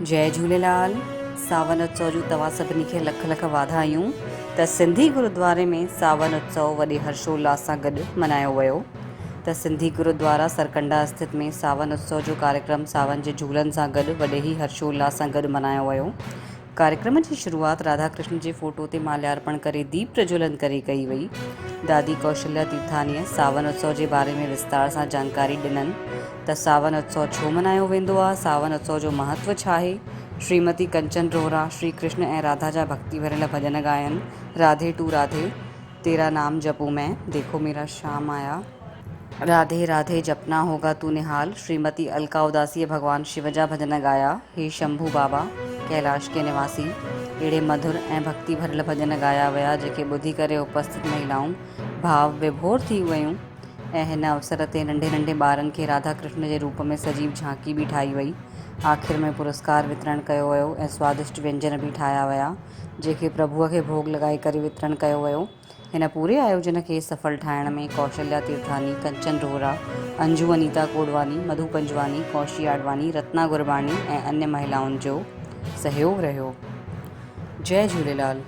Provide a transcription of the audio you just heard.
جئي جهوليلال ساون اتسو جون توهان سڀني کي لک لک واڌايون ته سنڌي گردواري ۾ ساون اتسو وڏي هرشولاس سان گڏ ملهايو ويو ته سنڌي گردوارا سرڪنڊا اسٿت ۾ ساون اتسو جو ڪاريڪرم ساون جي جهولن سان گڏ وڏي ئي هرشولاس سان گڏ ملهايو ويو ڪاريڪرم جي شروعات راڌا ڪرشن جي فوٽو تي ماليارپڻ ڪري ديپ پرجولن ڪري ڪئي وئي. دادي ڪوشليا تيرٿانيء ساون اتسو جي باري ۾ وستار سان جانڪاري ڏنن ته ساون اتسو ڇو منايو ويندو آ، ساون اتسو جو مهتو ڇاهي؟ شريمتي ڪنچن روهرا شري ڪرشن ۽ راڌا جا ڀڳتي ڀريل ڀڄن ڳاين، راڌي ٽو راڌي، تيرا نام جپون مين، ديکو ميرا شام آيا. راڌي راڌي جپنا هوگا تو نهال، شريمتي الڪا اداسيء ڀڳوان شو جا ڀڄن ڳايا، هي شنڀو بابا، ڪيلاش ڪي نواسي، اهڙي مڌر ۽ ڀڳتي ڀريل ڀڄن ڳايا ويا جيڪي ٻڌي ڪري اپسٿت مهلائون ڀاو وڀور ٿي ويون ۽ هن اوسر تي ننڍي ننڍي ٻارن کي راڌا ڪرشن جي روپ ۾ سجيو جهانڪي به ٺاهي وئي. آخر ۾ پرسڪار وترڻ ڪيو ويو ۽ سوادشٽ وينجن به ٺاهيا ويا جيڪي پرڀوء کي ڀوڳ لڳائي ڪري وترڻ ڪيو ويو. هن پوري آيوجن کي سڦل ٺاهڻ ۾ ڪوشليا تيرٿاني، ڪنچن روهرا، انجو انيتا ڪوڏواني، مڌو پنجواني، ڪوشي آڏواني، رتنا گرباڻي ۽ انيه مهلائن جو سهيوگ رهيو. جئي جهوليلال.